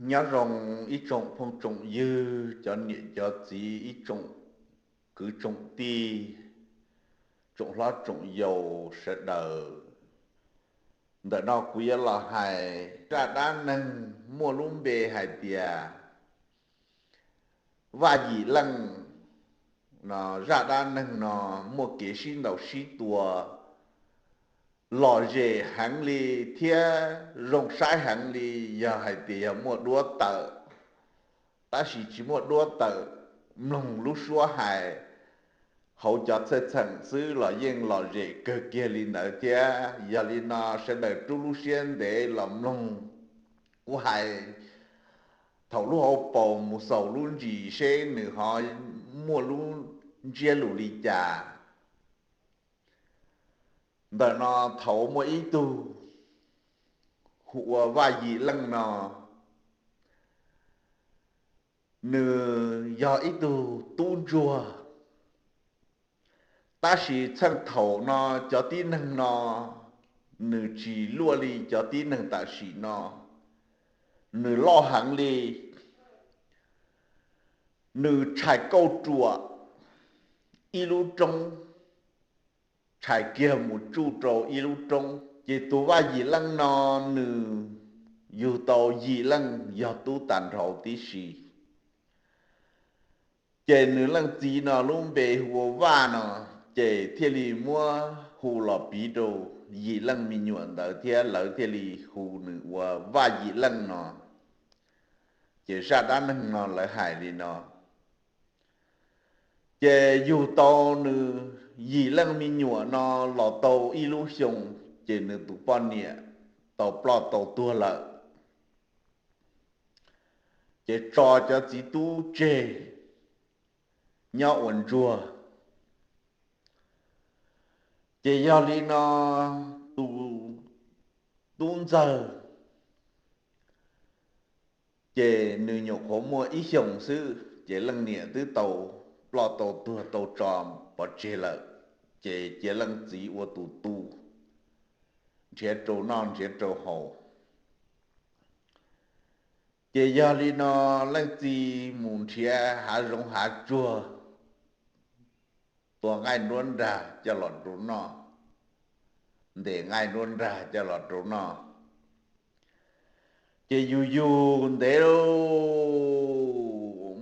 Nyob zoo ib tsoom phooj tsoom ywg, cov niam cov txiv, ib tsoom kwv tsoom tij, tsoom hlob tsoom yau sawv daws. Ntawm no kuv yuav los hais zaj dab neeg muaj lub npe hais tias Vaj Yim Leej no. Zaj dab neeg no muaj kev sib ntaus sib tua lom zem heev li thiab zoo saib heev li. Yog hais tias yog muaj duab tawm, tab sis tsis muaj duab tawm, mloog lub suab hais hauv cov txheej txheem xwb los yeej lom zem kawg kiag li ntawd thiab. Yog li no sawv daws rub lub siab ntev los mloog kuv hais thaum lub hauv paus mus xaus lub ntsis seb nws ho muaj lub ntsiab lus li cas. Ntawm no thaum muaj ib tug hu ua Vaj Yim Leej no, nws yog ib tug tub ntsuag, tab sis txheej thaum no cov tib neeg no nws tsis luaj li cov tib neeg tam sim no, nws loj heev li. Nws tshais kauj ruam ib lub roob, tshais kiag mus tsuj rau ib lub roob. Ces tus Vaj Yim Leej no nws yug tau Yim Leej yog tub tag nrho tib si. Ces nws leej txiv no lub npe hu ua Vaj no, ces thiaj li muab hu los piv rau Yim Leej me nyuam ntawd thiab lawv thiaj li hu nws ua Vaj Yim Leej no. Ces zaj dab neeg no lawv hais li no. Ces yug tau nws Yim Leej me nyuam no los tau ib lub xyoo, ces nws tus poj niam tau ploj tau tuag lawm. Ces tso cov txiv tub tseg nyob ua ntsuag. Ces yog li no tus tub ntxawg ces nws nyuam qhuav muaj ib xyoos xwb ces leej niam twb tau ploj tau tuag tau tso pov tseg lawm. Ces cia leej txiv ua tus tu, nrhiav rau noj nrhiav rau haus. Ces yog li no leej txiv mus nrhiav hav zoov hav tsuag, tua nqaij nruab nrag coj los rau noj, ntes nqaij nruab nrag coj los rau noj. Ces yug yug ntev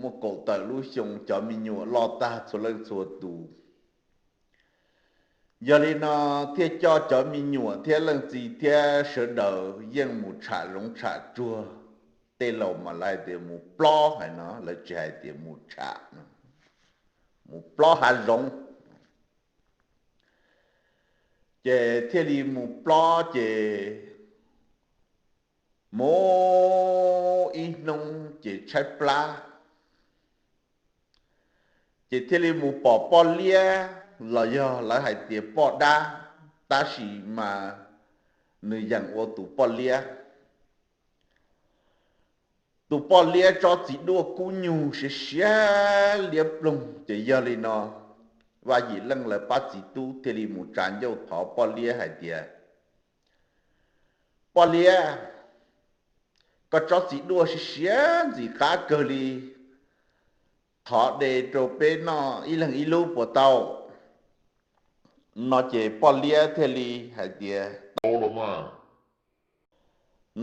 muaj kaum tawm lub xyoo cov me nyuam loj tag txhua leej txhua tus. Yog li no thiaj coj cov me nyuam thiab leej txiv thiab sawv daws yeej mus tsham zoov tsham tsuag. Tej laus mas lawv hais tias mus plob hais no, lawv tsis hais tias mus tsham, mus plob hav zoov. Ces thiaj li mus plob ces mus ib hnub ces tshaib plab, ces thiaj li mus pom poj liab los yog lawv hais tias poj dab, tab sis mas nws yeem ua tus poj liab. Tus poj liab tsob txiv duaj kub nyug siav siav liab ploog. Ces yog li no Vaj Yim Leej lawv pab txiv tub thiaj li mus tsa ncauj thov poj liab hais tias, Poj liab, koj tsob txiv duaj siav siav ntxim qab kawg li, thov de rau peb noj ib leeg ib lub puas tau? No ces poj liab thiaj li hais tias, Tau los mas.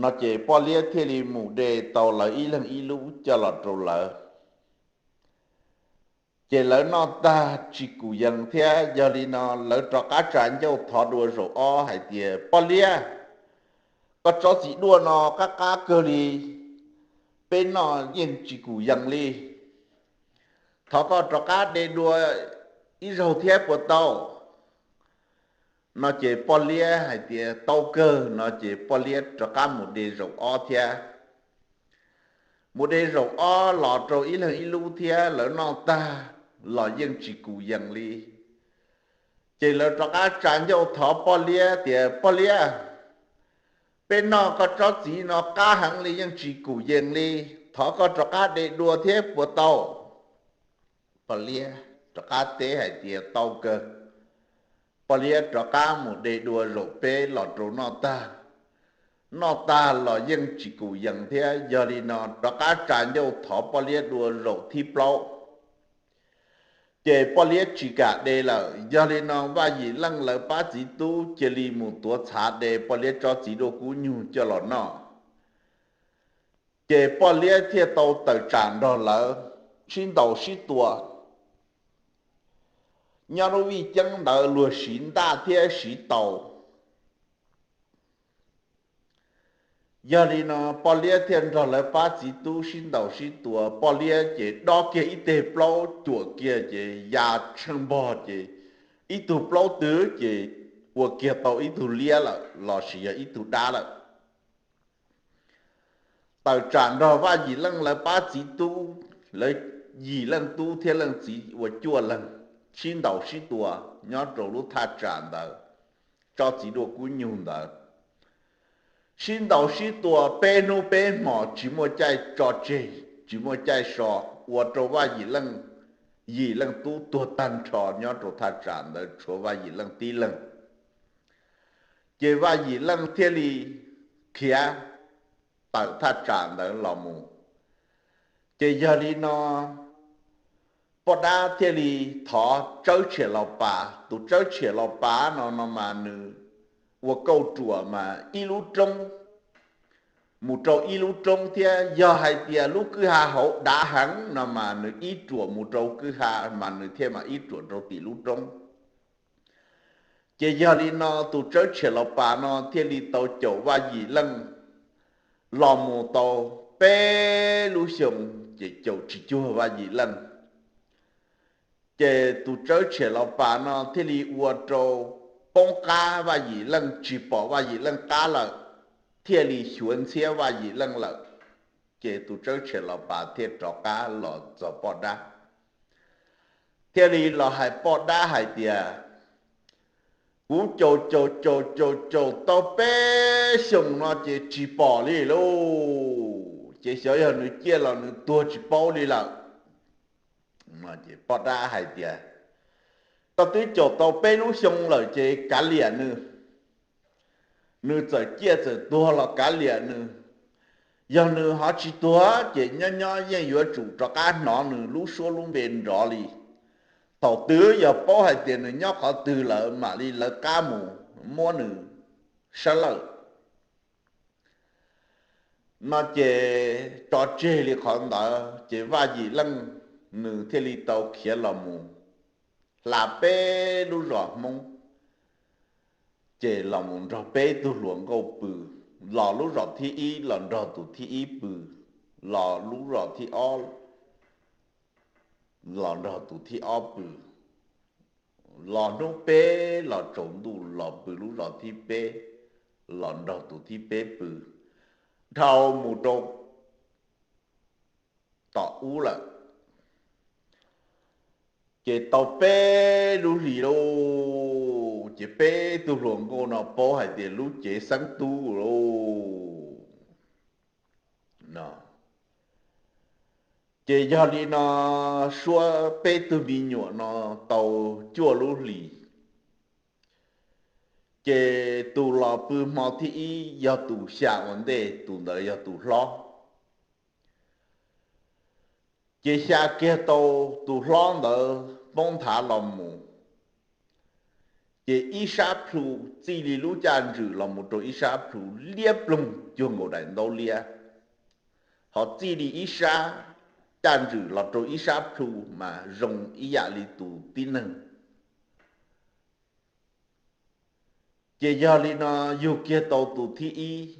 No ces poj liab thiaj li mus de tau lawv ib leeg ib lub coj los rau lawv. Ces lawv noj tag tsis kum yees thiab, yog li no lawv rov qab tsa ncauj thov dua zaum ob hais tias, Poj liab, koj tsob txiv duaj no qab qab kawg li, peb noj yeej tsis kum yees li. Thov koj rov qab de dua ib zaug thiab puas tau? No ces poj liab hais tias, Tau kawg. No ces poj liab rov qab mus de zaum ob thiab. Mus de zaum ob los rau ib leeg ib lub thiab, lawv noj tag los yeej tsis kum yees li. Ces lawv rov qab tsa ncauj thov poj liab tias, Poj liab, peb noj koj tsob txiv no qab heev li yeej tsis kum yees li, thov koj rov qab de dua thiab puas tau? Poj liab rov qab teb hais tias, Tau kawg. Poj liab rov qab mus de dua zaum peb los rau noj tag, noj tag los yeej tsis kum yees thiab. Yog li no rov qab tsa ncauj thov poj liab dua zaum thib plaub, ces poj liab tsis kam de lawm. Yog li no Vaj Yim Leej lawv pab txiv tub cia li mus tuav txhav de poj liab tsob txiv duaj kub nyug coj los noj. Ces poj liab thiaj tau tawm tsam nrog lawv sib ntaus sib tua nyob lub vij ceeb ntawd luag siv ntaj thiab siv taus. Yog li no poj liab thiaj nrog lawv pab txiv tub sib ntaus sib tua, poj liab ces dob kiag ib teg plaub cuam kiag ces ya tsheej npog ces ib tug plaub twg ces ua kiag tau ib tug liab lawm los sis yog ib tug dab lawm. Tawm tsam nrog Vaj Yim Leej lawv pab txiv tub, lawv yim leej tub thiab leej txiv ua cuaj leeg sib ntaus sib tua nyob rau lub thaj tsam ntawd, tsob txiv duaj kub nyug ntawd. Sib ntaus sib tua peb hnub peb hmos tsis muaj caij tso tseg, tsis muaj caij so, ua rau Vaj Yim Leej, yim leej tub tuag tag nrho nyob rau thaj tsam ntawd tshuav Vaj Yim Leej tib leeg. Ces Vaj Yim Leej thiaj li khiav tawm thaj tsam ntawd los mus. Ces yog li no poj dab thiaj li thov tsawb tshiam los pas. Tus tsawb tshiam los pas no no mas nws ua kauj ruam mas ib lub roob mus rau ib lub roob thiab. Yog hais tias lub kwj ha hauv dav heev no mas nws ib ruam mus rau kwj ha mas nws thiaj mam ib ruam rau tim lub roob. Ces yog li no tus tsawb tshiam los pas no thiaj li tau caum Vaj Yim Leej los mus tau peb lub xyoo, ces caum tsis cuag Vaj Yim Leej. Ces tus tsawb tshiam los pas no thiaj li ua rau poob qab Vaj Yim Leej, tsis pom Vaj Yim Leej qab lawm, thiaj li xyuav ntxhiab Vaj Yim Leej lawm. Ces tus tsawb tshiam los pas thiaj rov qab los txog poj dab, thiaj li los hais poj dab hais tias, kuv caum caum caum caum caum tau peb xyoos no ces tsis pom li lauj, ces xyov yog nws ciaj los nws tuag tsis paub li lawm. Poj dab hais tias, koj twb caum tau peb lub xyoo lawm ces kav liam nws, nws txawm ciaj txawm tuag los kav liam nws. Yog nws ho tsis tuag ces nyob nyob yeej yuav tsum rov qab hnov nws lub suab lub npe nrov li. Thaum twg yog paub hais tias nws nyob qhov twg lawm mam li lawv qab mus muab nws sab lawm. No ces tso tseg li qhov ntawd ces Vaj Yim Leej nws thiaj li tau khiav los mus hla peb lub zos Hmoob, ces los mus nrog peb tug hluas nkauj pw. Los lub zos thib ib los nrog tus thib ib pw, los lub zos thib ob los nrog tus thib ob pw, los hnub peb los tsaus ntuj los pw lub zos thib peb, los nrog tus thib peb pw, dhau mus rau tom ub lawm. Ces tau peb lub hlis lauj, ces peb tug hluas nkauj no paub hais tias lub cev xeeb tub lauj. Ces yog li no suab peb tug me nyuam no tau cuaj lub hlis, ces tus los pw hmo thib ib yog tus xya ua ntej, tus ntawd yog tus hlob. Ces xya kiag tau tus hlob ntawd poob nthav los mus, ces ib sab plhu txij li lub caj ntswm los mus rau ib sab plhu liab ploog cuag nkaus daim ntaub liab, ho txij li ib sab caj ntswm los rau ib sab plhu mas zoo ib yam li tus tib neeg. Ces yog li no yug kiag tau tus thib ib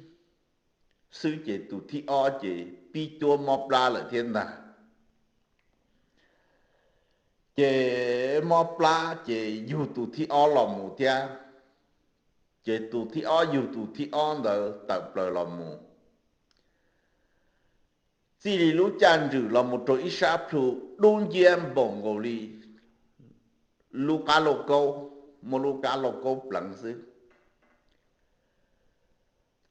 xwb ces tus thib ob ces pib cuab mob plab lawm thiab ntag. Ces mob plab ces yug tus thib ob los mus thiab, ces tus thib ob yug tus thib ob ntawd tawm plaws los mus. Txij li lub caj ntswm los mus rau ib sab plhu dub nciab npaum nkaus li lub qab lauj kaub, muaj lub qab lauj kaub pleev xwb.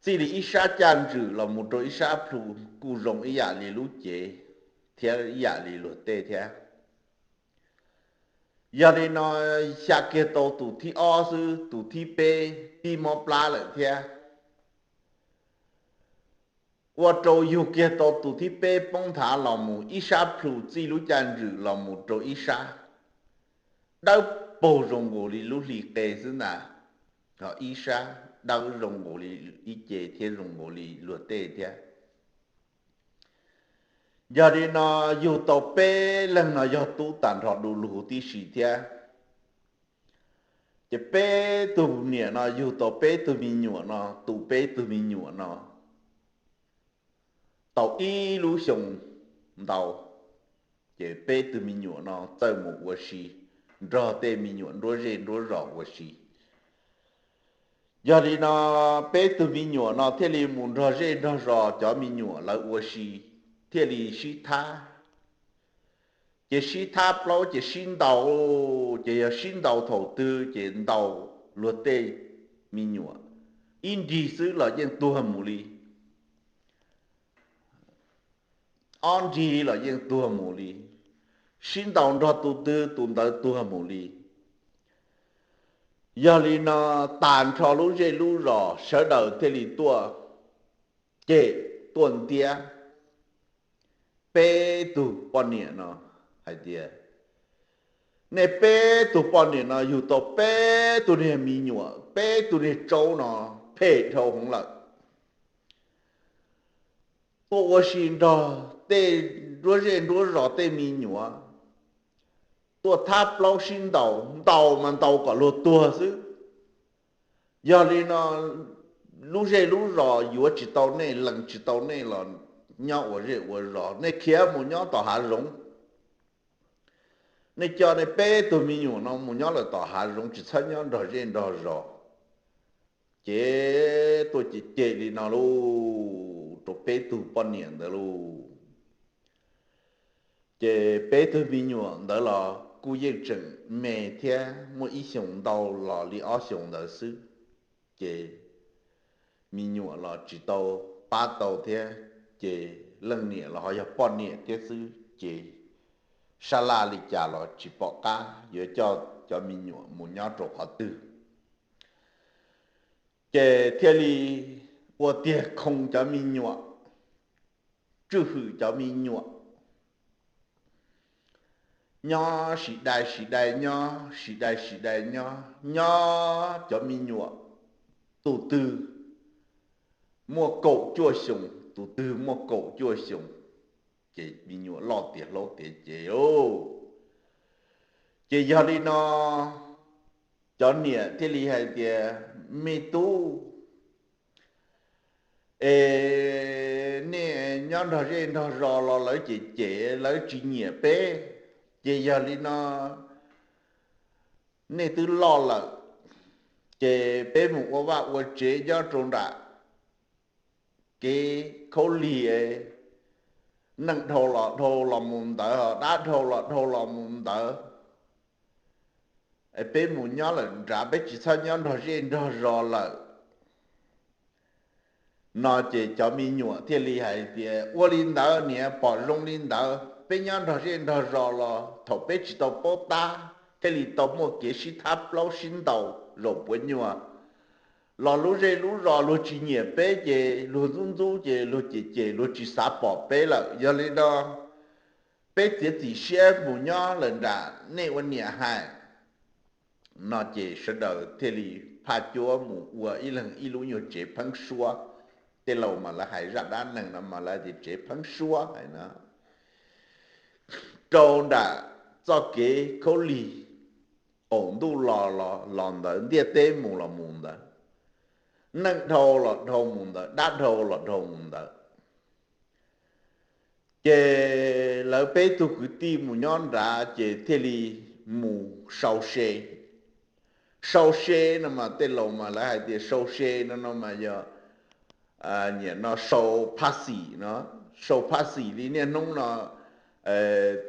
Txij li ib sab caj ntswm los mus rau ib sab plhu kuj zoo ib yam li lub cev thiab ib yam li luag tej thiab. Yog li no xya kiag tau tus thib ob xwb, tus thib peb pib mob plab lawm thiab. ua rau yug kiag tau tus thib peb poob nthav los mus ib sab plhu txij lub caj ntswm los mus rau ib sab, dawb paug zoo nkaus li lub hli qe xwb ntag, ho ib sab dawb zoo nkaus li ib ce thiab zoo nkaus li luag tej thiab. Yog li no yug tau peb leeg no yog tub tag nrho du lug tib si thiab. Ces peb tug niam no yug tau peb tug me nyuam no, tu peb tug me nyuam no tau ib lub xyoo ntau, ces peb tug me nyuam no txawj mus ua si nrog tej me nyuam nruab zej nruab zos ua si. Yog li no peb tug me nyuam no thiaj li mus nrog zej nrog zos cov me nyuam lawv ua si, thiaj li sib thab. Ces sib thab plaub ces sib ntaus, ces yog sib ntaus thaum twg ces ntaus luag tej me nyuam, ib nrig xwb los yeej tuag mus li, ob nrig los yeej tuag mus li, sib ntaus nrog tus twg tus ntawd tuag mus li. Yog li no tag nrho lub zej lub zos sawv daws thiaj li tuaj cem tuaj ntiab peb tug poj niam no hais tias, nej peb tug poj niam no yug tau peb tug niag me nyuam, peb tug niag tsaub no phem dhau heev lawm. Tuaj ua si nrog tej nruab zej nruab zos tej me nyuam, tuaj thab plaub sib ntaus, ntaus mas ntaus kom luag tuag xwb. Yog li no lub zej lub zos yuav tsis tau nej, lees tsis tau nej los nyob ua zej ua zos, nej khiav mus nyob tom hav zoov. Nej coj nej peb tug me nyuam no mus nyob lawm tom hav zoov, tsis txhob nyob nrog zej nrog zos. Ces tuaj cem cem li no lauj rau peb tug poj niam ntawd lauj. Ces peb tug me nyuam ntawd los kuj yeej tseem me thiab, muaj ib xyoos ntau los li ob xyoos ntawd xwb. Ces me nyuam los tsis tau pab tau thiab, ces leej niam los ho yog poj niam thiab xwb, ces sab laj li cas los tsis pom qab yuav coj cov me nyuam mus nyob rau qhov twg. Ces thiaj li ua tiag khoo cov me nyuam, tswj hwm cov me nyuam, nyob sim dai sim dai nyob, sim dai sim dai nyob, nyob cov me nyuam tus twg muaj kaum cuaj xyoos, tus twg muaj kaum cuaj xyoos, ces me nyuam loj tiav hlob tiav ces, ces yog li no cov niam thiaj li hais tias, me tub, es nej nyob nrog zej nrog zos los lawv cem cem lawv tsis nyiam peb, ces yog li no nej twb loj lawm, ces peb mus ua vaj ua tsev nyob rau nram kev khaub lig, neej dhau los dhau los mus ntawd, dab dhau los dhau los mus ntawd, peb mus nyob lawm nrad, peb tsis txhob nyob nrog zej nrog zos lawm. No ces cov me nyuam thiaj li hais tias, ua li ntawd niam, pom zoo li ntawd, peb nyob nrog zej nrog zos los thaum peb tsis tau paub tab thiaj li tau muaj kev sib thab plaub sib ntaus zaum puav nyuag, los lub zej lub zos luag tsis nyiam peb ces luag ntxub ntxub ces luag cem cem luag tsis xav pom peb lawm. Yog li no peb txiav txim siab mus nyob lawm nram nej ua niam hais. No ces sawv daws thiaj li phaj cuab mus ua ib leeg ib lub nyuag tsev pheeb suab. Tej laus mas lawv hais zaj dab neeg no mas lawv tias tsev pheeb suab hais no, rau nram txoj kev khaub lig, qaum ntuj los los los ntawd, ntiaj teb mus los mus ntawd, neej dhau los dhau mus ntawd, dab dhau los dhau mus ntawd. Ces lawv peb tug kwv tij mus nyob nrad ces thiaj li mus sau se. Sau se no mas tej laus mas lawv hais tias sau se no no mas yog nyiam no sau phaj xim no, sau phaj xim li niaj hnub no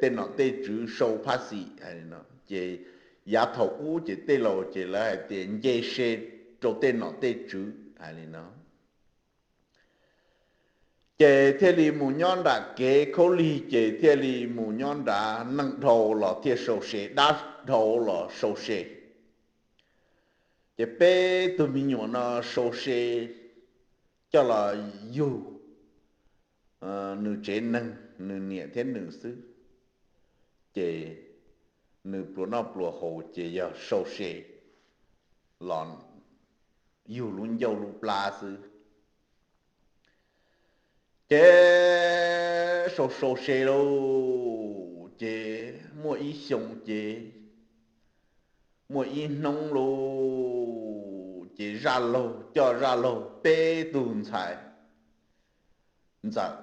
tej nom tej tswv sau phaj xim hais no. Ces yav thaum ub ces tej laus ces lawv hais tias nce se rau tej nom tej tswv hais li no. Ces thiaj li mus nyob nram kev khaub lig, ces thiaj li mus nyob nrad, neej dhau los thiaj sau se, dab dhau los sau se. Ces peb tug me nyuam no sau se coj los yug, nws tsev neeg, nws niam thiab nws xwb, ces nws pluas noj pluas haus ces yog sau se los yug lub ncauj lub plab xwb. Ces sau sau se lauj, ces muaj ib xyoo ces muaj ib hnub lauj, ces Zaj Laug coj Zaj Laug peb tug ntxhais, Ntxawm,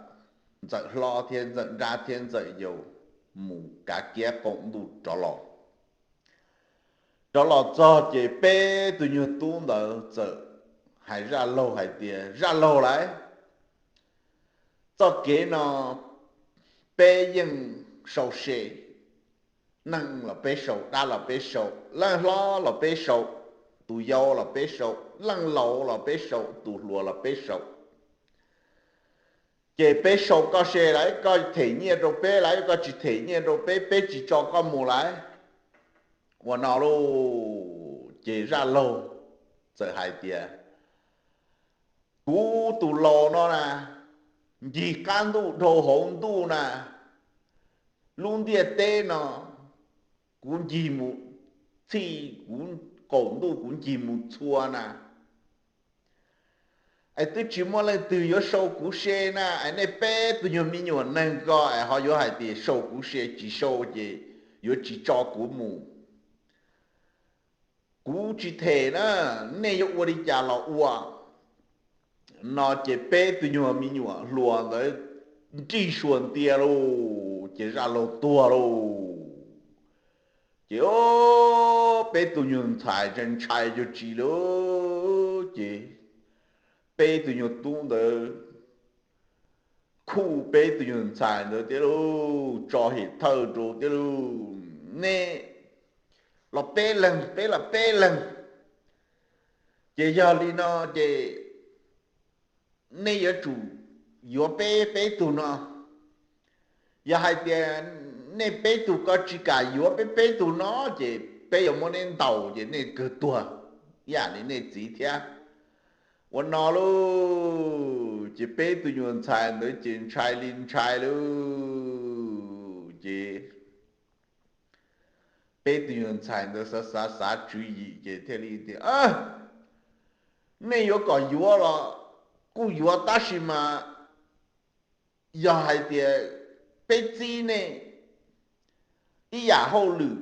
Ntxawm Hlob thiab Ntxawm Nrab thiab Ntxawm Yau mus kav kiab qaum ntuj rov los. Rov los txog ces peb tug nyuag tub ntawd txawm hais Zaj Laug hais tias, Zaj Laug lauj, txoj kev no peb yeej sau se, neeg los peb sau, dab los peb sau, leej hlob los peb sau, tus yau los peb sau, leej laus los peb sau, tus hluas los peb sau. Ces peb sau koj se lauj, koj them nyiaj rau peb lauj, koj tsis them nyiaj rau peb, peb tsis tso koj mus lauj. Ua no lauj, ces Zaj Laug txawm hais tias, Kuv tus laus no na, ncig qab ntuj dhau hauv ntuj na, lub ntiaj teb no kuv ncig mus, txhij kuv qaum ntuj kuv ncig mus txhua na, es twb tsis muaj leej twg yuav sau kuv se na, es nej peb tug nyuag me nyuam neeg ko es ho yuav hais tias sau kuv se, tsis sau ces yuav tsis tso kuv mus. Kuv tsis them na, nej yuav ua li cas los ua. No ces peb tug nyuag me nyuam hluas ntawd nrig suas ntia lauj, ces Zaj Laug tuag lauj. Ces peb tug nyuag ntxhais ntshai ntshai cuag tsi lauj, ces peb tug nyuag tub ntawd khuj peb tug nyuag ntxhais ntawd thiab lauj, tso hem thawj rau thiab lauj, nej los peb leeg, peb los peb leeg. Ces yog li no ces nej yuav tsum yuav peb peb tug no. Yog hais tias nej peb tug ko tsis kam yuav peb peb tug no, ces peb yuav muab nej ntaus ces nej kawg tuag ib yam li nej txiv thiab. Ua no lauj, ces peb tug nyuag ntxhais ntawd ces ntshai li ntshai lauj, ces peb tug nyuag ntxhais ntawd xav xav xav tswv yim ces thiaj li tias, Nej yuav kom yuav los kuj yuav, tab sis mas yog hais tias peb txib nej ib yam hauj lwm,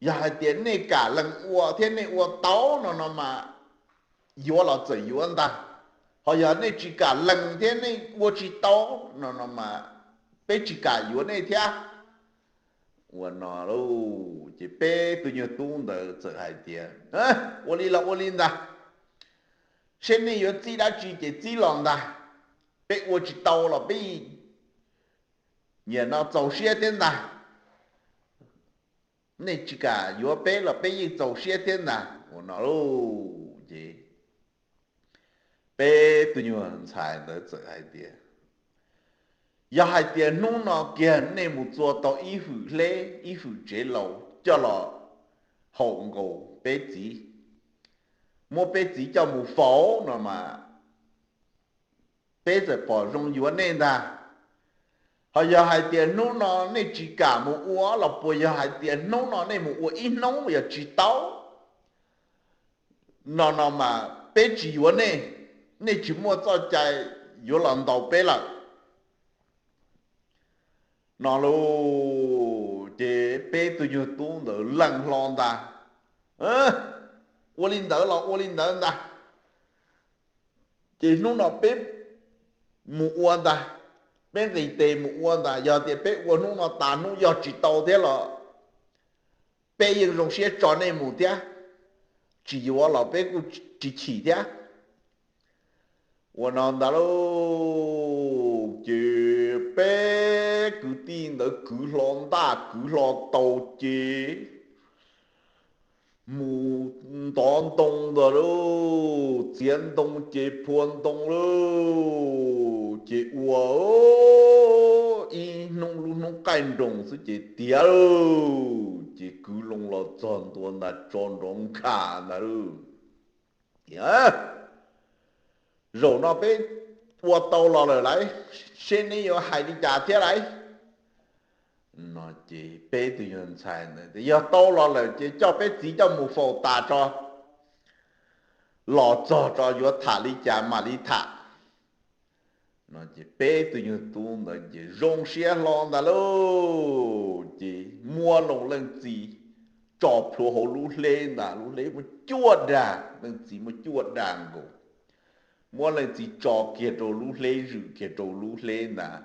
yog hais tias nej kam lees ua thiab nej ua tau no no mas yuav los txawm yuav ntag. Ho yog nej tsis kam lees thiab nej ua tsis tau no no mas peb tsis kam yuav nej thiab. Ua no lauj, ces peb tug nyuag tub ntawd txawm hais tias, Ua li los ua li ntag, seb nej yuav txib dab tsi ces txib los ntag, peb ua tsis tau los peb yeej, nim no txaus siab thiab ntag. Nej tsis kam yuav peb los peb yeej txaus siab thiab ntag. Ua no lauj, ces peb tug nyuag ntxhais ntawd txawm hais tias, Yog hais tias hnub no kiag nej mus txua tau ib hwm hleb ib hwm tsev laus coj los haum nkaus peb txiv, muab peb txiv coj mus faus no mas peb txawm pom zoo yuav nej ntag. Ho yog hais tias hnub no nej tsis kam mus ua los puas yog hais tias hnub no nej mus ua ib hnub yog tsis tau no no mas peb tsis yuav nej, nej tsis muaj txoj cai yuav los ntaus peb lawm. No lauj, ces peb tug nyuag tub ntawd lees hlo ntag, ua li ntawd los ua li ntawd ntag. Ces hnub no peb mus ua ntag, peb nqis tes mus ua ntag, yog tias peb ua hnub no tas hnub yog tsis tau thiab los peb yeej zoo siab tso nej mus thiab, tsis yuav los peb kuj tsis chim thiab. Ua no ntag lauj, ces peb kwv tij ntawd kwv hlo ntaj kwv hlo tau ces mus ntov ntoo ntag lauj, txiav ntoo ces phua ntoo lauj, ces ua ib hnub lub hnub qaij nroos xwb ces tiav lauj, ces kwv loo los txog ntua ntag tso nrov nkha ntag lauj. Zaum no peb ua tau los lawm lauj, seb neb yuav hais li cas thiab lauj. No ces peb tug nyuag ntxhais ntawd tias, Yog tau los lawm ces coj peb txiv coj mus faus tas tso, los txog tso yuav tham li cas mam li tham. No ces peb tug nyuag tub ntawd ces zoo siab hlo ntag lauj, ces muab loo leej txiv tso plhuav hauv lub hleb ntag, lub hleb muaj cuaj dag, leej txiv muaj cuaj dag nkaus. Muab leej txiv tso kiag rau lub hleb, zwm kiag rau lub hleb ntag.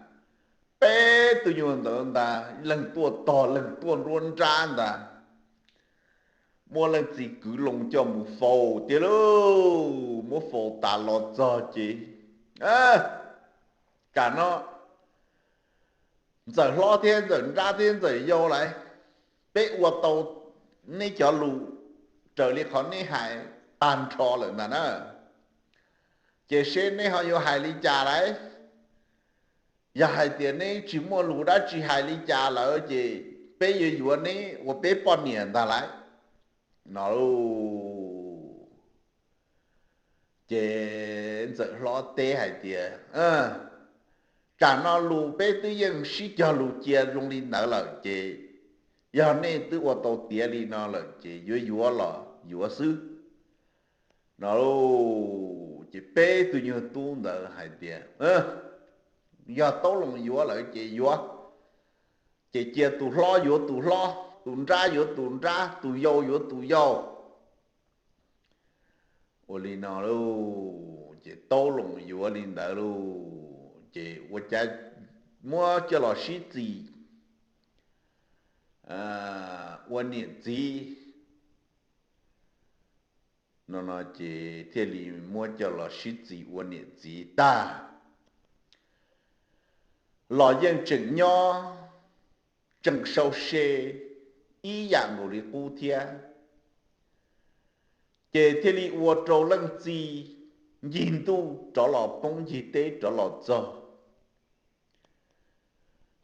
Peb tug nyuag ntawd ntag, leej tuaj tog leej tuaj nruab nrab ntag. Muab leej txiv kwv loo coj mus faus tiag lauj. Muab faus tas los txog ces, Tam no Ntxawm Hlob thiab Ntxawm Nrab thiab Ntxawm Yau lauj, peb ua tau neb cov lus raws li qhov neb hais tag nrho lawm ntag na. Ces seb neb ho yuav hais li cas lauj? Yog hais tias neb tsis muaj lus dab tsi hais li cas lawm ces peb yuav yuav neb ua peb poj niam ntag lauj. No ces Ntxawm Hlob teb hais tias, Tsam no lus peb twb yeej sib cog lus cia zoo li ntawd lawm ces yog nej twb ua tau tiav li no lawm ces yuav yuav los yuav xwb. No ces peb tug nyuag tub ntawd hais tias, Yog Taub Loos yuav lawm ces yuav, ces cia tus hlob yuav tus hlob, tus nrab yuav tus nrab, tus yau yuav tus yau. Ua li no lauj, ces Taub Loos yuav li ntawd lauj, ces ua cas muab coj los sib txis ua niam txiv. No ces thiaj li muab coj los sib txis ua niam txiv tag los yeej tseem nyob, tseem sau se ib yam nkaus li qub thiab. Ces thiaj li ua rau leej txiv ncig ntuj rov los poob ncig teb rov los txog.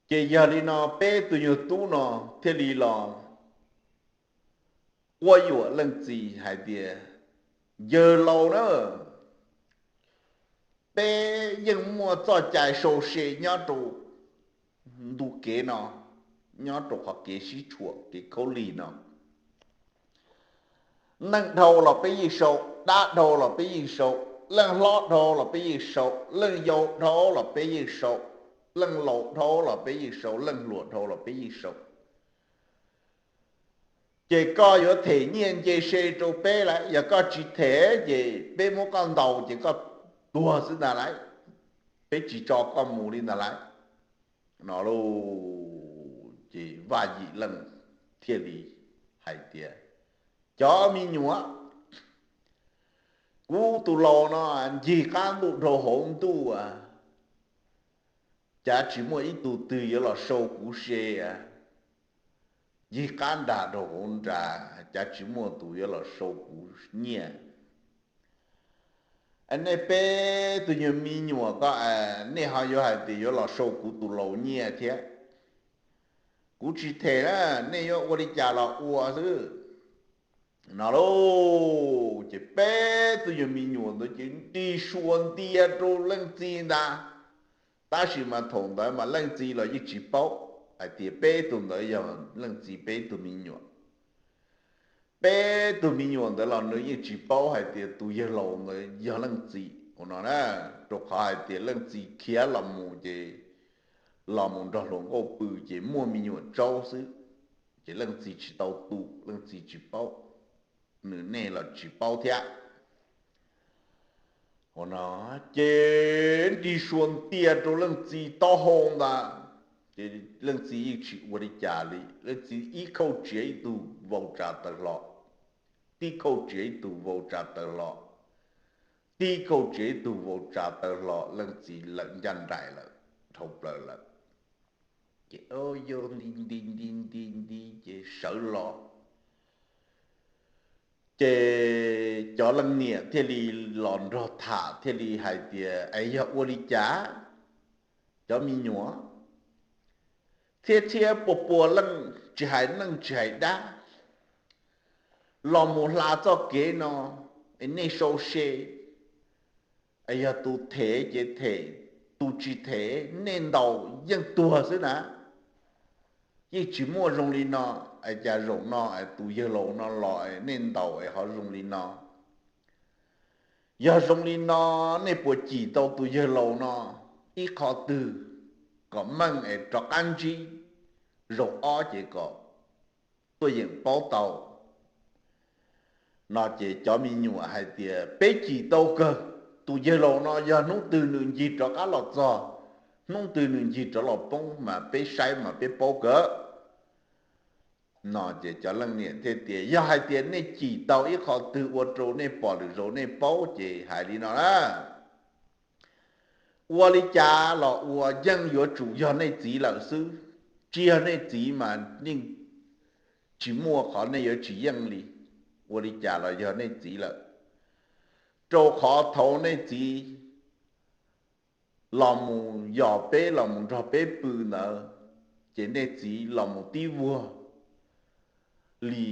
Ces yog li no peb tug nyuag tub no thiaj li los quab yuam leej txiv hais tias, Yawg laus na, peb yeej muaj txoj cai sau se nyob rau ntu kev no, nyob rau qhov kev sib tshuam kev khaub lig no. Neeg dhau los peb yeej sau, dab dhau los peb yeej sau, leej hlob dhau los peb yeej sau, leej yau dhau los peb yeej sau, leej laus dhau los peb yeej sau, leej hluas dhau los peb yeej sau. Ces koj yuav them nyiaj nce se rau peb lawm, yog koj tsis them ces peb muab koj ntaus ces koj tuag xwb ntag lauj, peb tsis tso koj mus li ntag lauj. No lauj, ces Vaj Yim Leej thiaj li hais tias, Cov me nyuam, kuv tus laus no ncig qab ntuj dhau hauv ntuj, cav tsis muaj ib tug twg yuav los sau kuv se, ncig qab nrag dhau hauv nrag cav tsis muaj tus yuav los sau kuv nyiaj. Nej peb tug nyuag me nyuam ko, nej ho yuav hais tias yuav los sau kuv tus laus nyiaj thiab. Kuv tsis them na, nej yuav ua li cas los ua xwb. No lauj, ces peb tug nyuag me nyuam ntawd ces nrig suas ntias rau leej txiv ntag. Tab sis mas thaum ntawd mas leej txiv los yeej tsis paub hais tias peb tug ntawd yog leej txiv peb tug me nyuam. Peb tug me nyuam ntawd los nws yeej tsis paub hais tias tus yawg laus ntawd yog leej txiv ua no na, rau qhov hais tias leej txiv khiav los mus ces los mus nrog hluas nkauj pw ces muaj me nyuam tsaub xwb, ces leej txiv tsis tau tu, leej txiv tsis paub, nws nej los tsis paub thiab. Ua no ces nrig suas ntias rau leej txiv taub hau ntag, ces leej txiv yeej tsis ua li cas li, leej txiv ib khauj tsiav ib tug vau tsa tawv hlo, tib khauj tsiav ib tug vau tsa tawv hlo, tib khauj tsiav ib tug vau tsa tawv hlo, leej txiv lawm ncaj nraim lawm, dhau plaws lawm. Ces yog nti nti nti nti nti ces sawv los. Ces cov leej niam thiaj li los nrog tham thiaj li hais tias, Es yog ua li cas cov me nyuam, txhiab txhiab pua pua leej tsis hais neej tsis hais dab los mus hla txoj kev no, es nej sau se, Yog tus them ces them, tus tsis them nej ntaus yeej tuag xwb na. Yeej tsis muaj zoo li no. Cas zaum no tus yawg laus no los nej ntaus es ho zoo li no? Yog zoo li no, nej puas cim tau tus yawg laus no ib qho twg kom meej es rov qab ntsib zaum ob ces kom tuaj yeem paub tau? No ces cov me nyuam hais tias peb cim tau kawg, tus yawg laus no yog hnub twg nws ncig rov qab los txog, hnub twg nws ncig rov los poob mas peb saib mas peb paub kawg. No ces cov leej niam thiaj tias yog hais tias nej cim tau ib qho twg ua rau nej pom lwm zaus nej paub ces hais li no na: Ua li cas los ua, yeej yuav tsum yog nej txiv lawm xwb. Tsis yog nej txiv mas yeej tsis muaj qhov nej yuav tsis yeej li. Ua li cas los yog nej txiv lawm, rau qhov thaum nej txiv los mus yos peb los mus nrog peb pw ntawd, ces nej txiv los mus tib vuag li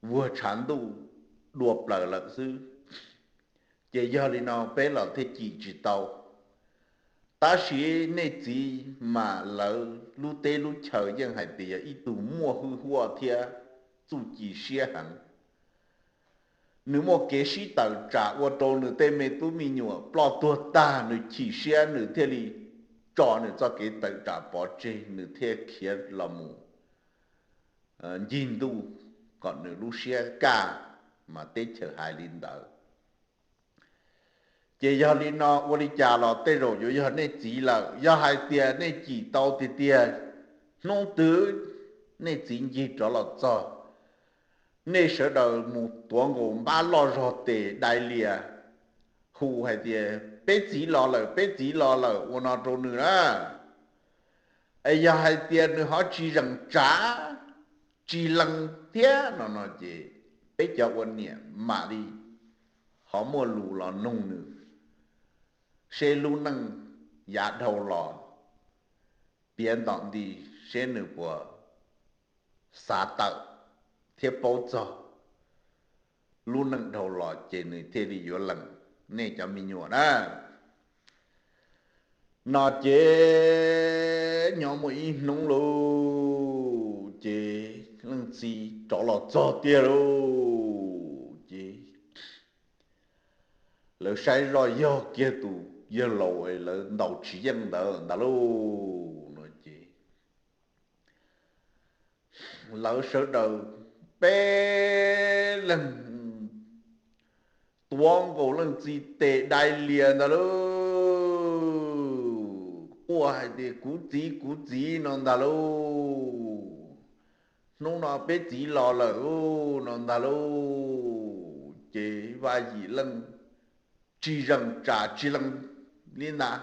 vuag tshav ntuj dua plaws lawm xwb. Ces yog li no peb los thiaj cim tsis tau. Tab sis nej txiv mas lawv lub teb lub chaw yeej hais tias yog ib tug muaj hwj huaj thiab txuj ci siab heev. Nws muaj kev sib tawm tsam ua rau nws tej me tub me nyuam ploj tuag tag, nws chim siab nws thiaj li tso nws txoj kev tawm tsam pov tseg, nws thiaj khiav los mus ncig ntuj kom nws lub siab kaj, mas teb chaws hais li ntawd. Ces yog li no ua li cas los tej zaum yuav yog nej txiv lawm. Yog hais tias nej cim tau tiag tiag, hnub twg nej txiv ncig rov los txog, nej sawv daws mus tuav nkaus npab loj zog tes dai lias hu hais tias peb txiv los lawm, peb txiv los lawm ua no rau nws na. Es yog hais tias nws ho tsis zeem tsav, tsis lees thiab no no ces peb cov ua niam mam li ho muaj lus los nug nws seb lub neej yav dhau los piav ntom nti seb nws puas xav tawm thiab paub txog lub neej dhau los ces nws thiaj li yuav lees nej cov me nyuam na. No ces nyob muaj ib hnub lauj, ces leej txiv rov los txog tiag lauj. Ces lawv saib zoj yog kiag tus yawg laus lawv ntaus tsis yeej ntawd ntag lauj. No ces lawv sawv daws peb leeg tuav nkaus leej txiv tes dai lias ntag lauj, quaj hais tias kuv txiv, kuv txiv no ntag lauj. Hnub no peb txiv los lawm no ntag lauj. Ces Vaj Yim Leej tsis zeem tsam tsis lees li ntag.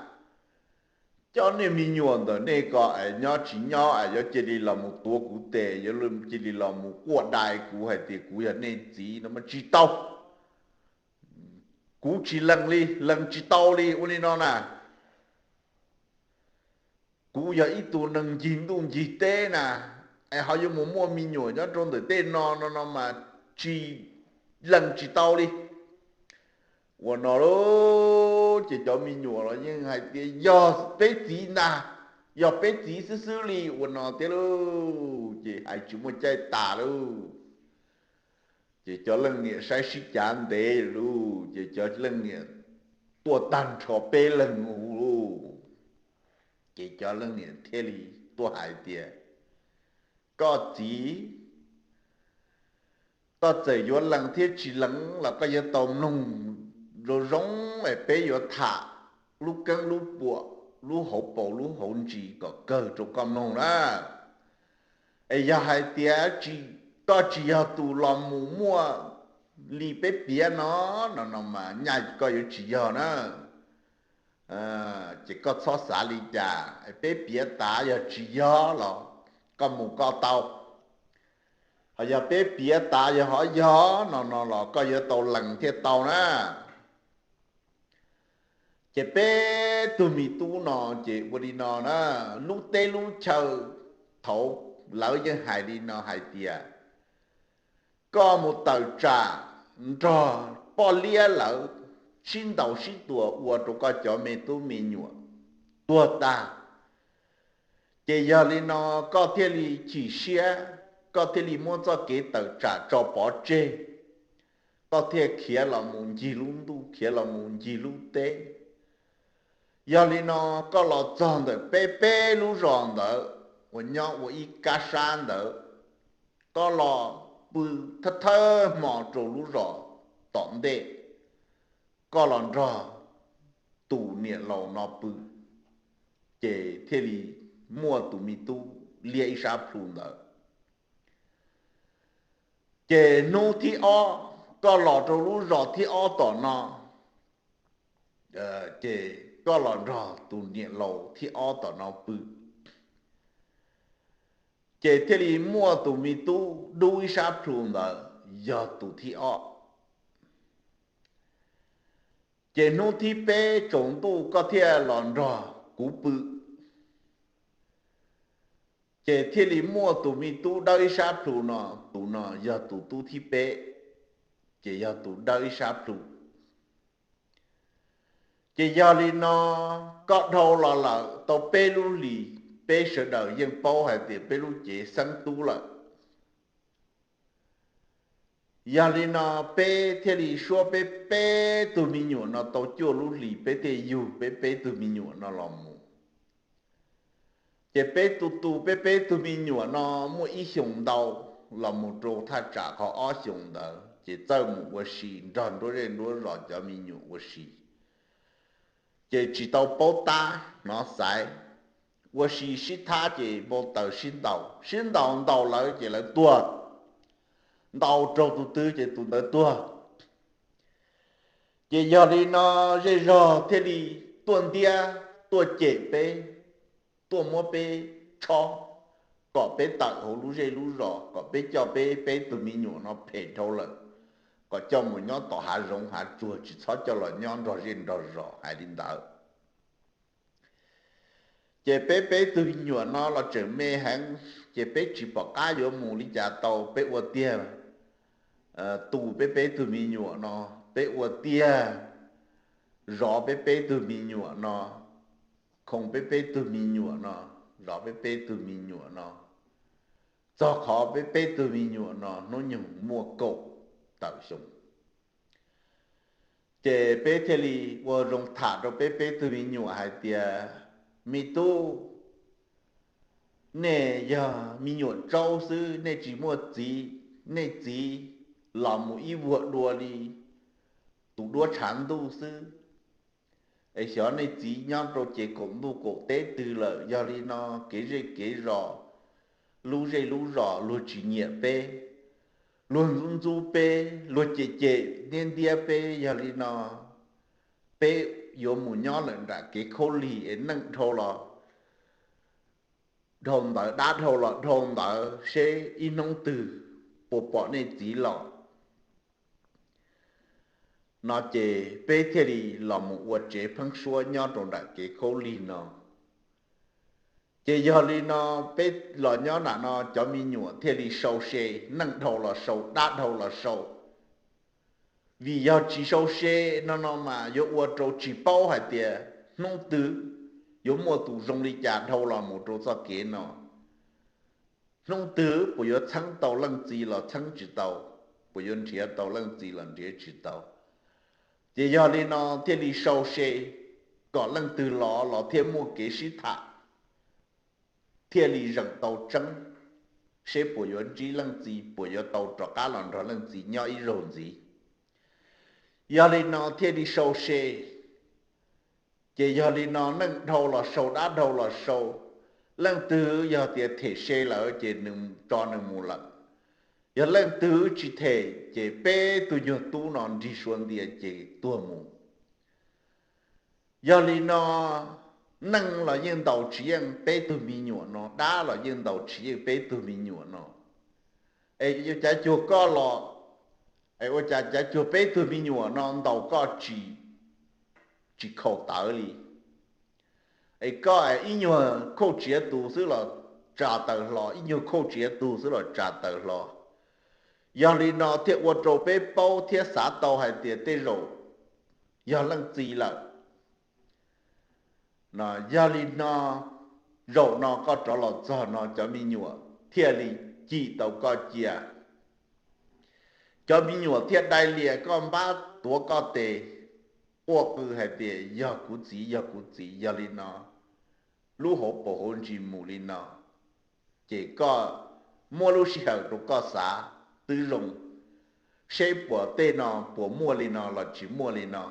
Cov nej me nyuam ntawm nej ko es nyob tsis nyob es yuav cia li los mus tuav kuv tes, yuav cia li los mus quaj dai kuv hais tias kuv yog nej txiv no mas tsis tau. Kuv tsis lees li, lees tsis tau li ua li no na. Kuv yog ib tug neeg ncig ntuj ncig teb na, es ho yuav mus muaj me nyuam nyob rau ntawm tej no no no mas tsis lees tsis tau li. Ua no lauj, ces cov me nyuam los yeej hais tias yog peb txiv ntag, yog peb txiv xwb xwb li ua no tiag lauj. Ces hais tsis muaj caij tas lauj. Ces cov leej niam saib sib cav ntev lauj, ces cov leej niam tuaj tag nrho peb leeg lauj. Ces cov leej niam thiaj li tuaj hais tias koj txiv, koj txawm yuav lees thiab tsis lees los koj yuav tau mloog zoo zoo es peb yuav tham lub keeb lub puam, lub hauv paus lub hauv ntsis kom kawg rau koj mloog na. Es yog hais tias koj tsis yog tus los mus muaj li peb piav no, no no mas nyaj koj yuav tsis yog na. Ces koj txhob xav li cas, peb piav tas yog tsis yog los koj mus koj tau, ho yog peb piav tas yog ho yog no no los koj yuav tau lees thiaj tau na. Ces peb tug me tub no ces ua li no na, lub teb lub chaw thaud lawv yeej hais li no hais tias koj mus tawm tsam nrog poj liab lawv sib ntaus sib tua ua rau koj cov me tub me nyuam tuag tag. Ces yog li no koj thiaj li chim siab, koj thiaj li muab txoj kev tawm tsam tso pov tseg, koj thiaj khiav los mus ncig lub ntuj, khiav los mus ncig lub teb. Yog li no koj los txog ntawm peb peb lub zos ntawd uas nyob ua ib kab sab ntawd, koj los pw thawj thawj hmo rau lub zos tom ntej, koj los nrog tus niam laus no pw, ces thiaj li muaj tus me tub liab ib sab plhu ntawd. Ces hnub thib ob koj los rau lub zos thib ob tom no, ces koj los nrog tus niam laus thib ob tom no pw, ces thiaj li muaj tus me tub dub ib sab plhu ntawd yog tus thib ob. Ces hnub thib peb tsaus ntuj koj thiaj los nrog kuv pw, ces thiaj li muaj tus me tub dawb ib sab plhu no, tus no yog tus tub thib peb, ces yog tus dawb ib sab plhu. Ces yog li no koj dhau los lawm tau peb lub hlis, peb sawv daws yeej paub hais tias peb lub cev xeeb tub lawm. Yog li no peb thiaj li suab peb peb tug me nyuam no tau cuaj lub hlis, peb thiaj yug peb peb tug me nyuam no los mus. Ces peb tus tus peb peb tug me nyuam no muaj ib xyoos ntau los mus rau thaj tsam qhov ob xyoos ntawd ces txawj mus ua si nrog nruab zej nruab zos cov me nyuam ua si, ces tsis tau paub tab hnov xaiv, ua si sib thab ces npau taws sib ntaus, sib ntaus ntaus lawv ces lawv tuag, ntaus raug tus twg ces tus ntawd tuag. Ces yog li no zej zog thiaj li tuaj ntiab tuaj cem peb, tuaj muab peb tshob, kom peb tawm hauv lub zej lub zos, kom peb coj peb peb tug me nyuam no phem dhau lawm, kom coj mus nyob tom hav zoov hav tsuag, tsis txhob coj los nyob nrog zej nrog zos hais li ntawd. Ces peb peb tug me nyuam no los tseem me heev, ces peb tsis pom qab yuav mus li cas tau, peb ua tiag tu peb peb tug me nyuam no, peb ua tiag zov peb peb tug me nyuam no, khoo peb peb tug me nyuam no, zov peb peb tug me nyuam no, txog qhov peb peb tug me nyuam no hnub nyoog muaj kaum tawm xyoo. Ces peb thiaj li ua zoo tham rau peb peb tug me nyuam hais tias, me tub, nej yog me nyuam tsaub xwb, nej tsis muaj txiv, nej txiv los mus ib vuag dua li tus duab tshav ntuj xwb. Es xyov nej txiv nyob rau ces kaum ntuj kaum teb twg lawm, yog li no kev zej kev zos, lub zej lub zos luag tsis nyiam peb, luag ntxub ntxub peb, luag cem cem ntiab ntiab peb, yog li no peb yuav mus nyob lawm nram kev khaub lig es neej dhau los dhau ntawd, dab dhau los dhau ntawd, seb ib hnub twg puas pom nej txiv los. No ces peb thiaj li los mus ua tsev pheeb suab nyob rau nram kev khaub lig no. Ces yog li no peb los nyob nram no cov me nyuam thiaj li sau se, neej dhau los sau, dab dhau los sau. Vim yog tsis sau se no no mas yuav ua rau tsis paub hais tias hnub twg yuav muaj tus zoo li cas dhau los mus rau txoj kev no. Hnub twg puas yuav txheeb tau leej txiv los txheeb tsis tau, puas yuav nrhiav tau leej txiv los nrhiav tsis tau. Ces yog li no thiaj li sau se kom leej twg los los thiaj muaj kev sib tham, thiaj li zeem tau tseeb, seb puas yuav ntsib leej txiv, puas yuav tau rov qab los nrog leej txiv nyob ib zaug ntxiv. Yog li no thiaj li sau se. Ces yog li no neej dhau los sau, dab dhau los sau, leej twg yog tias them se lawm ces nws tso nws mus lawm. Yog leej twg tsis them ces peb tug nyuag tub no nrig sua ntia ces tuag mus. Yog li no neej los yeej ntaus tsis yeej peb tug me nyuam no, dab los yeej ntaus tsis yeej peb tug me nyuam no. Es ua cas cav cuag koj los, es ua cas cav cuag peb tug me nyuam no ntaus koj tsis, tsis khaus tawv li? Es koj es ib nyuag khauj tsiav tus xwb los tsa taws hlo, ib nyuag khauj tsiav tus xwb los tsa taws hlo. Yog li no thiaj ua rau peb paub thiab xav tau hais tias tej zaum yog leej txiv lawm. No yog li no, zaum no koj rov los txog no cov me nyuam thiaj li cim tau koj cia. Cov me nyuam thiaj dai lias koj npab tuav koj tes, quaj qw hais tias yog kuv txiv, yog kuv txiv. Yog li no, lub hauv paus hauv ntsis mus li no, ces koj muab lub sij hawm rau koj xav twb zoo, seb puas tej no puas muaj li no los tsis muaj li no.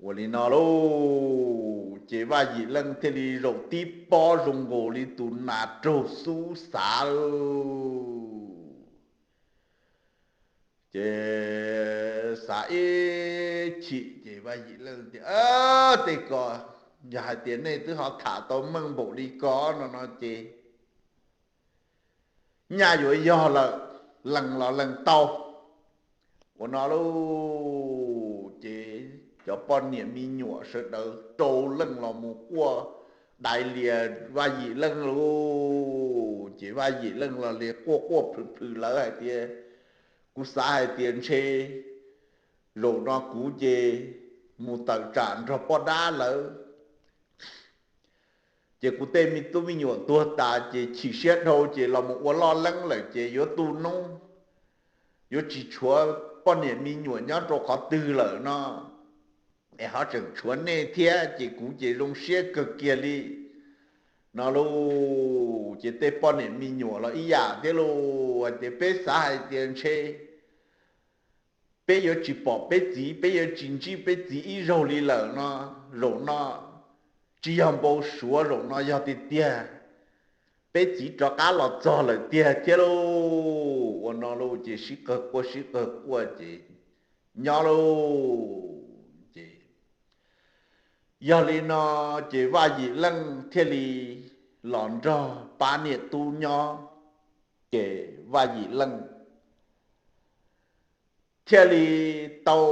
Ua li no lauj, ces Vaj Yim Leej thiaj li zaum tib pob zoo nkaus li tus nas raug xub xav lauj. Ces xav ib chim ces Vaj Yim Leej tias, Tej ko, yog hais tias nej twb ho tham tau meej npaum li ko no no ces nyaj yuav yog lawm, lees los lees tau. Ua no lauj, ces cov poj niam me nyuam sawv daws rau leej los mus quaj dai lias Vaj Yim Leej lauj. Ces Vaj Yim Leej los li quaj quaj plhws plhws lawv hais tias, Kuv xav hais tias ntshe zaum no kuv ces mus tawm tsam nrog poj dab lawv, ces kuv tej me tub me nyuam tuag tas ces chim siab dhau ces los mus ua loj leeb lawm ces yuav tu noob, yuav tsis tshuav poj niam me nyuam nyob rau qhov twg lawm no, es ho tseem tshuav nej thiab ces kuv ces zoo siab kawg kiag li. No lauj, ces tej poj niam me nyuam los ib yam thiab lauj, hais tias peb xav hais tias ntshe peb yuav tsis pom peb txiv, peb yuav tsis ntsib peb txiv ib zaug li lawm no, zaum no tsis yog npau suav, zaum no yog tiag tiag, peb txiv rov qab los txog lawm tiag thiab lauj. Ua no lauj, ces sib qawg quaj sib qawg quaj ces nyob lauj. Ces yog li no, ces Vaj Yim Leej thiaj li los nrog pab niam tub nyob, ces Vaj Yim Leej thiaj li tau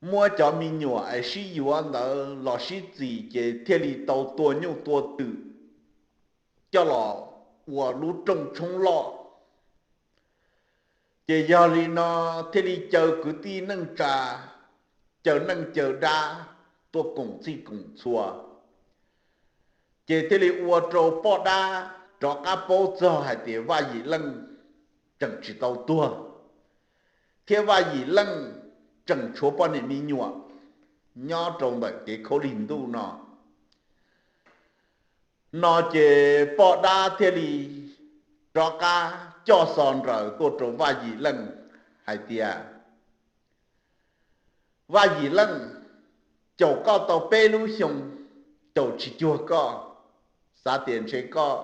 muab cov me nyuam es sib yuav ntawd los sib txis ces thiaj li tau tua nyuj tua twm coj los ua lub rooj tshoob loj. Ces yog li no thiaj li caw kwv tij neej tsa, caw neej caw dab tuaj koom txhij koom txhua, ces thiaj li ua rau poj dab rov qab paub txog hais tias Vaj Yim Leej tseem tsis tau tuag, thiab Vaj Yim Leej tseem tshuav poj niam me nyuam nyob rau ntawm kev khaub lig ntuj no. No ces poj dab thiaj li rov qab coj xov nraws tuaj rau Vaj Yim Leej hais tias, Vaj Yim Leej, caum koj tau peb lub xyoo, caum tsis cuag koj, xav tias ntshe koj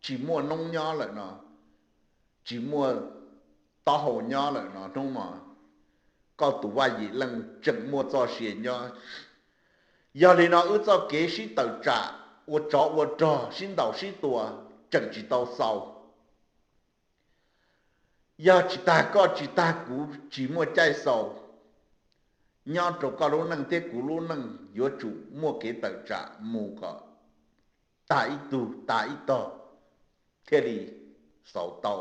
tsis muaj noob nyob lawm no, tsis muaj taub hau nyob lawm no, hnub no koj tus Vaj Yim Leej tseem muaj txoj sia nyob. Yog li no wb txoj kev sib tawm tsam ua tsov ua rog sib ntaus sib tua tseem tsis tau xaus. Yog tsis tag koj tsis tag kuv tsis muaj caij xaus, nyob rau koj lub neej thiab kuv lub neej yuav tsum muaj kev tawm tsam mus kom tag ib tug tag ib tog thiaj li xaus tau.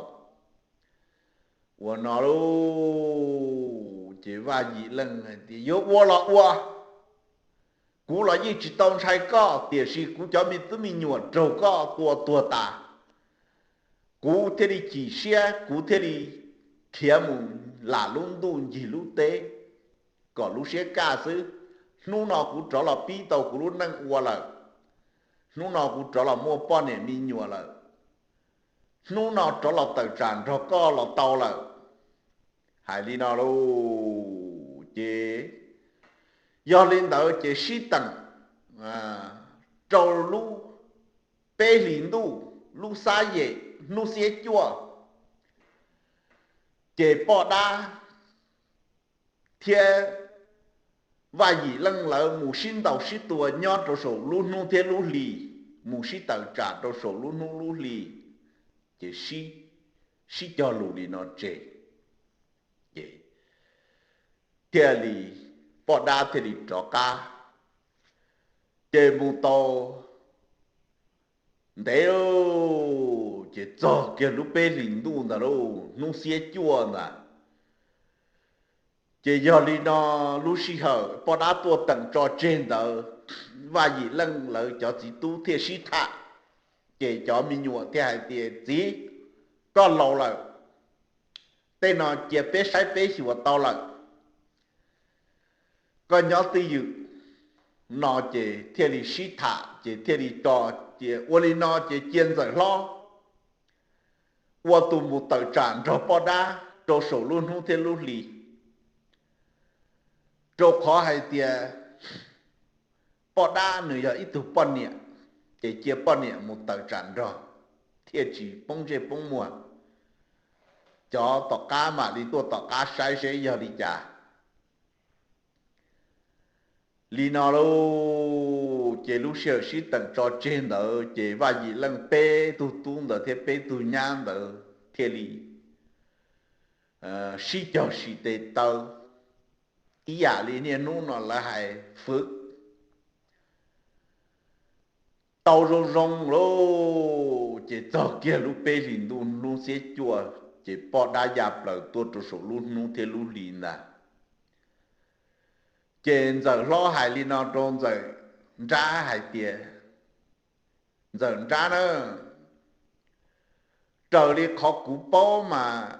Ua no lauj, ces Vaj Yim Leej hais tias, Yuav ua los ua, kuv los yeej tsis tau ntshai koj, tiam sis kuv cov me tub me nyuam raug koj tua tuag tas, kuv thiaj li chim siab, kuv thiaj li khiav mus lam lub ntuj ncig lub teb kom lub siab kaj xwb. Hnub no kuv rov los pib tau kuv lub neej ua lawm, hnub no kuv rov los muaj poj niam me nyuam lawm, hnub no rov los tawm tsam nrog koj los tau lawm. Hais li no lauj, ces yog li ntawd ces sib teem rau lub peb hlis ntuj, lub xab yem hnub xiab cuaj, ces poj dab thiab Vaj Yim Leej lawv mus sib ntaus sib tua nyob rau saum lub hnub thiab lub hli, mus sib tawm tsam rau saum lub hnub lub hli, ces sib cog lus li no tseg, ces thiaj li poj dab thiaj li rov qab, ces mus tau ntev lauj, ces txog kiag lub peb hlis ntuj ntawd lauj, hnub xiab cuaj ntawd, Ces yog li no, lub sij hawm poj dab tuaj teem tso tseg ntawd, Vaj Yim Leej lawv cov txiv tub thiaj sib tham. Ces cov me nyuam thiaj hais tias, Txiv, koj laus lawm, tej no cia peb saib peb xyuas tau lawm, koj nyob twj ywm. No ces thiaj li sib tham ces thiaj li tso, ces ua li no ces cia Ntxawm Hlob ua tus mus tawm tsam nrog poj dab rau saum lub hnub thiab lub hli, rau qhov hais tias poj dab nws yog ib tug poj niam, ces cia poj niam mus tawm tsam nrog, thiaj tsis poob ntsej poob muag. Cov tom qab mam li tuaj tom qab saib seb yog li cas. Li no lauj, ces lub sij hawm sib teem tso tseg ntawd ces Vaj Yim Leej peb tug tub ntawd thiab peb tug nyab ntawd thiaj li sib cog sim tes taw, ib yam li niaj hnub no lawv hais fwv tau zoo zoo lauj. Ces txog kiag lub peb hlis ntuj hnub xiab cuaj, ces poj dab ya plaws tuaj rau saum lub hnub thiab lub hli ntag. Ces Ntxawm Hlob hais li no rau Ntxawm Nrab hais tias, Ntxawm Nrab na, raws li qhov kuv paub mas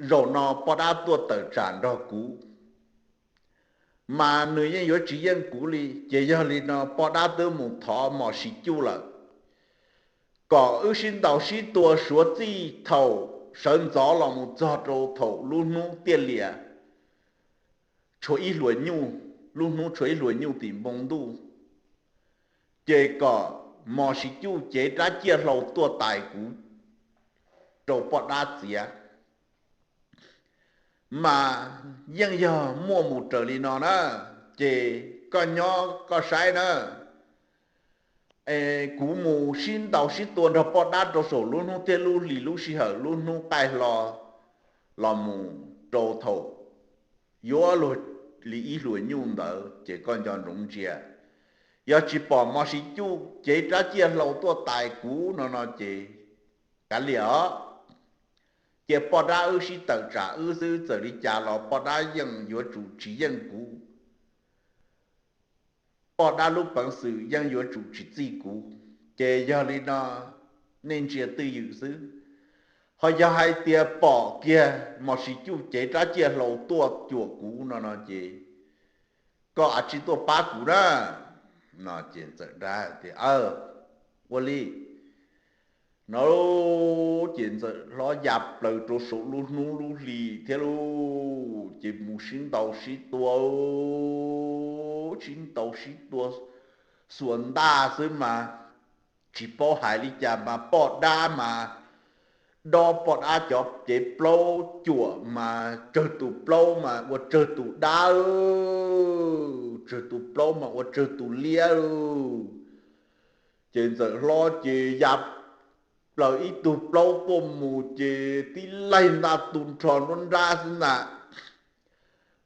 zaum no poj dab tuaj tawm tsam nrog kuv, mas nws yeej yuav tsis yeej kuv li. Ces yog li no poj dab twb mus thov Mos Sis Cuj lawm, kom wb sib ntaus sib tua suav txij thaum sawv ntxov los mus txog rau thaum lub hnub tiaj lias tshuav ib hluas nyuj, lub hnub tshuav ib hluas nyuj tim npoo ntuj, ces kom Mos Sis Cuj cev rab ciaj hlau tuaj tais kuv rau poj dab txiav. Mas yeej yog muaj mus raws li no na, ces koj nyob koj saib na. Kuv mus sib ntaus sib tua nrog poj dab rau saum lub hnub thiab lub hli, lub sij hawm lub hnub qaij hlo los mus rau thaum yuav luag li ib hluas nyuj ntawd ces koj nco ntsoov ntsia. Yog tsis pom Mos Sis Cuj cev rab ciaj hlau tuaj tais kuv no no ces kav liam os, cia poj dab wb sib tawm tsam wb xwb, txawm li cas los poj dab yeej yuav tsum tsis yeej kuv. Poj dab lub peev xwm yeej yuav tsum tsis txij kuv. Ces yog li no, nej ntsia twj ywm xwb. Ho yog hais tias pom kiag Mos Sis Cuj cev rab ciaj hlau tuaj cuam kuv no no ces koj a tsi tuaj pab kuv na. No ces Ntxawm Nrab tias, Ua li. No ces Ntxawm Hlob ya plaws rau saum lub hnub lub hli thiab lauj, ces mus sib ntaus sib tua, sib ntaus sib tua xuas ntaj xwb mas tsis paub hais li cas mas poj dab mas dob poj dab cov cev plaub cuam mas tsawg tus plaub mas ua tsawg tus dab, tsawg tus plaub mas ua tsawg tus liab lauj. Ces Ntxawm Hlob ces ya plaws ib tug plaub tuaj mus ces tib laig ntaj tu nrho nruab nrab xwb ntag.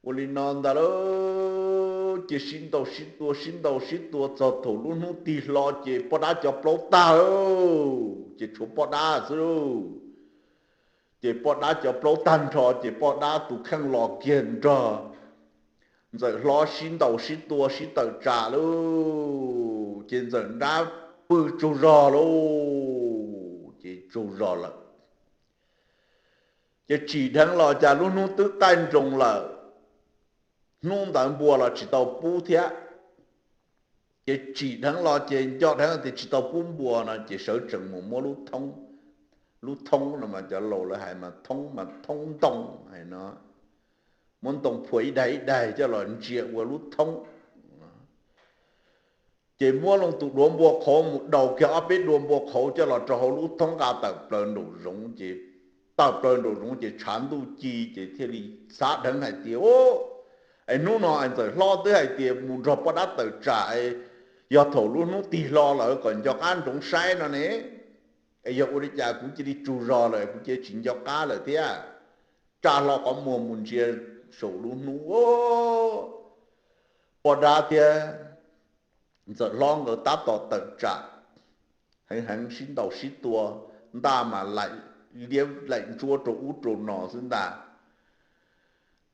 Ua li no ntag lauj, ces sib ntaus sib tua sib ntaus sib tua txog thaum lub hnub tig hlo ces poj dab cov plaub tag lauj, ces tshuav poj dab xwb lauj. Ces poj dab cov plaub tag nrho ces poj dab tus kheej los kiag nrog Ntxawm Hlob sib ntaus sib tua sib tawm tsam lauj, ces Ntxawm Nrab pw tsaug zog lauj, ces tsaug zog lawm. Ces tsim dheev los cas lub hnub twb qaij nroos lawm, hnub ntawd npua los tsis tau pub thiab. Ces tsim dheev los ces nco dheev tias tsis tau pub npua no ces sawv tsees mus muab lub thoob, lub thoob no mas cov laus lawv hais mas thoob mas thoob ntoo hais no, muab ntoo phua ib daig ib daig coj los ntsia ua lub thoob. Ces muab loo tus duav npua qhauv mus daus kiag ob peb duav npua qhauv coj los rau hauv lub thoob nqa tawm plaws nraum zoov ces, tawm plaws nraum zoov ces tshav ntuj ci ces thiaj li xav dheev hais tias, Es hnub no es Ntxawm Hlob twb hais tias mus nrog poj dab tawm tsam, yog thaum lub hnub tig hlo lawm kom nco qab ntsoov saib no ne, es yog ua li cas kuv cia li tsaug zog lawm kuv cia li tsis nco qab lawm thiab. Tsa hlo qhov muag mus ntsia saum lub hnub, poj dab thiab Ntxawm Hlob nkawd tab tom tawm tsam heev heev sib ntaus sib tua, ntaj mas laim liab laim ntsuab rau ub rau no xwb ntag.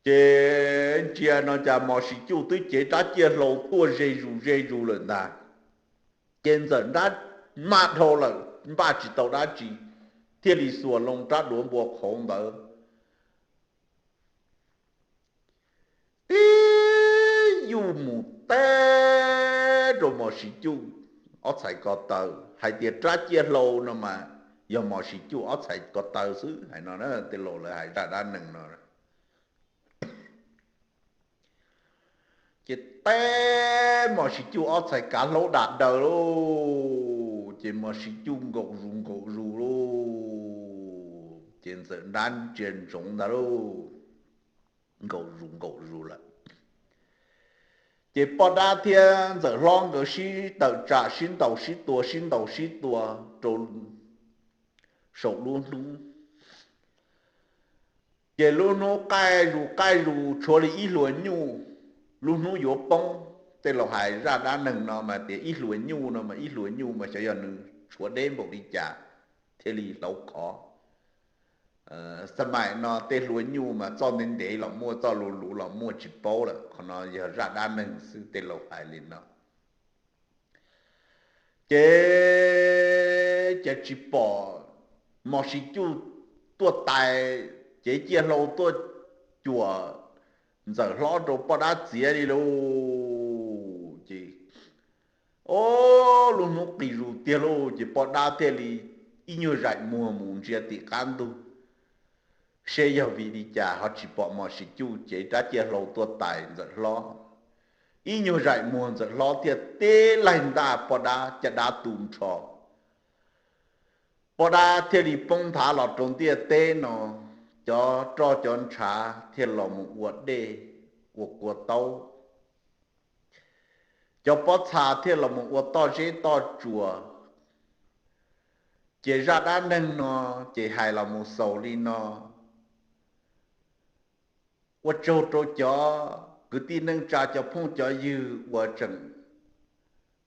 Ces ntsia no cas Mos Sis Cuj twb cev rab ciaj hlau tuaj ze zus ze zus lawm ntag. Ces Ntxawm Nrab maj dhau lawm, npaj tsis tau dab tsi, thiaj li xuas loo rab duav npua qhauv ntawd tib yuj mus teb rau Mos Sis Cuj ob txhais ko taw. Hais tias rab ciaj hlau no mas yog Mos Sis Cuj ob txhais ko taw xwb, hais no tej laus lawv hais zaj dab neeg no. Ces teb Mos Sis Cuj ob txhais kav hlaub dam daws lauj, ces Mos Sis Cuj nkaum zus nkaum zus lauj, ces Ntxawm Nrab ntsia ntsoov ntag lauj, nkaum zus nkaum zus lawm. Ces poj dab thiab Ntxawm Hlob nkawd sib tawm tsam sib ntaus sib tua sib ntaus sib tua rau saum lub hnub. Ces lub hnub qaij zus qaij zus tshuav li ib hlua nyuj, lub hnub yuav poob. Tej laus hais zaj dab neeg no mas tias ib hlua nyuj no mas ib hlua nyuj mas xyov yog nws tshuav deb npaum li cas thiaj li hlauv khov. Xab mais no tej hlua nyuj mas txoj ntev ntev los muaj, txoj luv luv los muaj, tsis paub lawm. Qhov no yog zaj dab neeg xwb, tej laus hais li no. Ces cas tsis pom Mos Sis Cuj tuaj tais, cev ciaj hlau tuaj cuam Ntxawm Hlob rau poj dab txiav li lauj. Ces o, lub hnub qis zus tiag lauj, ces poj dab thiaj li ib nyuag zaim muag mus ntsia tim qab ntug, seb yog vim li cas ho tsis pom Mos Sis Cuj cev rab ciaj hlau tuaj tais Ntxawm Hlob. Ib nyuag zaim muag Ntxawm Hlob thiaj teb laig ntaj poj dab, caj dab tu nrho. Poj dab thiaj li poob nthav los rau ntiaj teb no, cov roj cov ntshav thiaj los mus ua dej, ua kua taub, cov pob txha thiaj los mus ua toj zeb toj tsuas. Ces zaj dab neeg no ces hais los mus xaus li no. Ua tsaug rau cov kwv tij neej tsa, cov phooj cov ywg uas tseem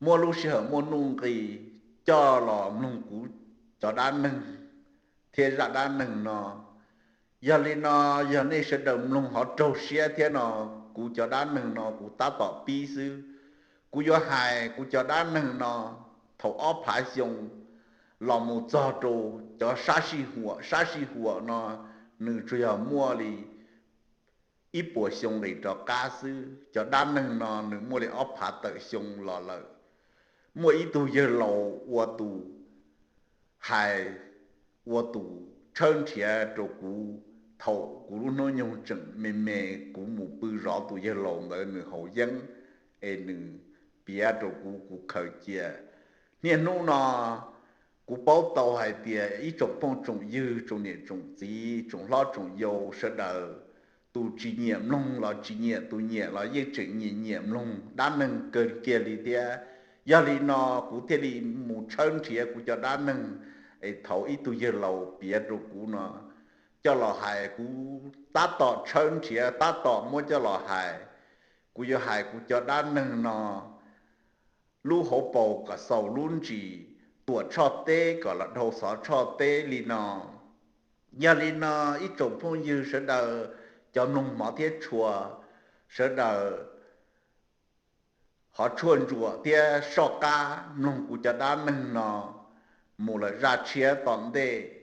muab lub sij hawm muaj nuj nqis coj los mloog kuv cov dab neeg thiab zaj dab neeg no. Yog li no, yog nej sawv daws mloog ho raug siab thiab no, kuv cov dab neeg no kuv tab tom pib xwb. Kuv yuav hais kuv cov dab neeg no thaum ob phav xyoo los mus txog rau cov sab sij huam. Sab sij huam no nws tsuas yog muaj li ib puas xyoo nqis rov qab xwb. Cov dab neeg no nws muaj li ob phav tawm xyoo los lawm. Muaj ib tug yawg laus ua tus hais, ua tus tshawb nrhiav rau kuv thaum kuv lub hnub nyoog tseem me me, kuv mus pw zov tus yawg laus ntawd nws haus yeeb, es nws piav rau kuv, kuv khaws cia. Niaj hnub no kuv paub tau hais tias ib tsoom phooj tsoom ywg, tsoom niam tsoom txiv, tsoom hlob tsoom yau sawv daws, tus tsis nyiam mloog los tsis nyiam, tus nyiam los yeej tseem nyiam nyiam mloog dab neeg kawg kiag li thiab. Yog li no kuv thiaj li mus tshawb nrhiav kuv cov dab neeg es thaum ib tug yawg laus piav rau kuv no coj los hais. Kuv tab tom tshawb nrhiav, tab tom muab coj los hais. Kuv yuav hais kuv cov dab neeg no lub hauv paus kom xaus lub ntsis, tuam tshoj teb kom los dhau xov tshoj teb li no. Yog li no ib tsoom phooj ywg sawv daws, cov mloog hmov thiab tshua sawv daws, ho tshuaj ntsuam thiab soj qab mloog kuv cov dab neeg no mus lawm zaj tshiab tom ntej.